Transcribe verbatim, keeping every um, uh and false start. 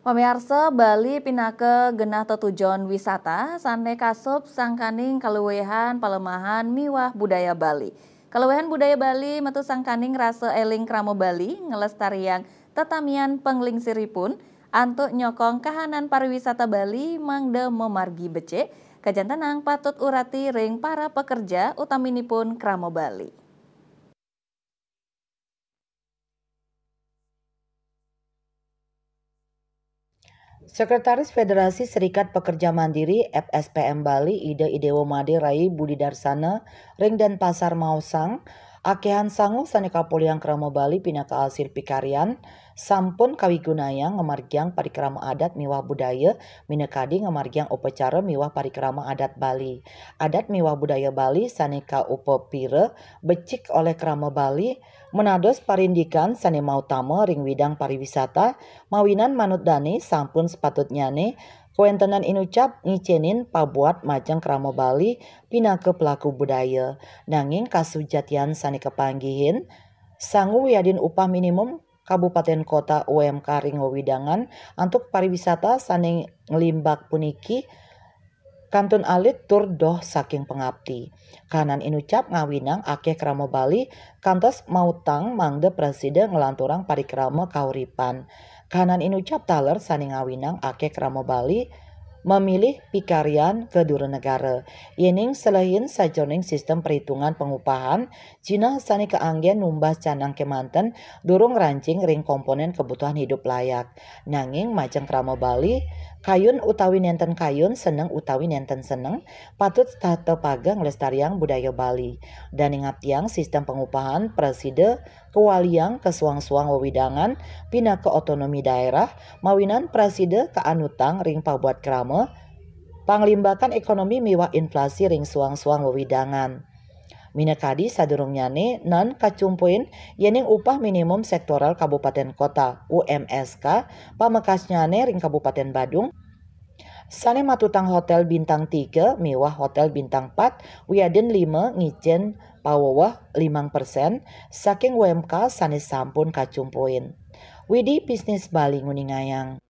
Pamiarsa, Bali pinaka genah tetujon wisata sané kasub sangkaning kaluihan palemahan miwah budaya Bali. Kaluihan budaya Bali metu sangkaning rasa éling krama Bali, nglestariang tetamian panglingsiripun, antuk nyokong kahanan pariwisata Bali mangda mamargi becik, kajantenang patut urati ring para pekerja utaminipun krama Bali. Sekretaris Federasi Serikat Pekerja Mandiri, F S P M, Bali, Ida Idewa Made Rai Budi Darsana, ring Denpasar maosang, akéhan sangu sané kapolihang krama Bali pinaka asil pikaryan sampun kawigunayang ngamargiang parikrama adat miwah budaya, minakadi ngamargiang upacara miwah parikrama adat Bali. Adat miwah budaya Bali sané kaupapira becik olih krama Bali, manados parindikan sané mautama ring widang pariwisata, mawinan manut dané sampun sapatutnyané kawéntenan inucap ngicénin pabuat majeng krama Bali pinaka pelaku budaya. Nanging kasujatian sané kapanggihin, sangu wiadin upah minimum Kabupaten Kota U M K ring wewidangan antuk pariwisata sané nglimbak puniki kantun alit tur doh saking pangapti. Kahanan inucap ngawinang akéh krama Bali kantos mautang mangda prasida nglanturang parikrama kauripan. Kahanan inucap taler sané ngawinang akéh krama Bali mamilih pikaryan ka dura negara. Yéning selehin sajeroning sistem perhitungan pangupahan, jinah sané kaanggén numbas canang kémanten durung rancing ring komponén kebutuhan hidup layak. Nanging majeng krama Bali, kayun utawi nénten kayun, seneng utawi nénten seneng, patut tetepanga nglestariang budaya Bali. Dané ngaptiang sistem pangupahan prasida kawaliang ka suang-suang wewidangan pinaka otonomi daerah, mawinan prasida kaanutang ring pabuat krama, panglimbakan ékonomi miwah inflasi ring suang-suang wewidangan. Minakadi sadurungnyané nan kacumpuin yéning upah minimum sektoral kabupaten kota, U M S K, pamekasnyané ring Kabupaten Badung, sané matutang hotél bintang tiga miwah hotél bintang pat wiadin lima ngicén paweweh limang persen saking U M K sané sampun kacumpuin. Widi Bisnis Bali nguningayang.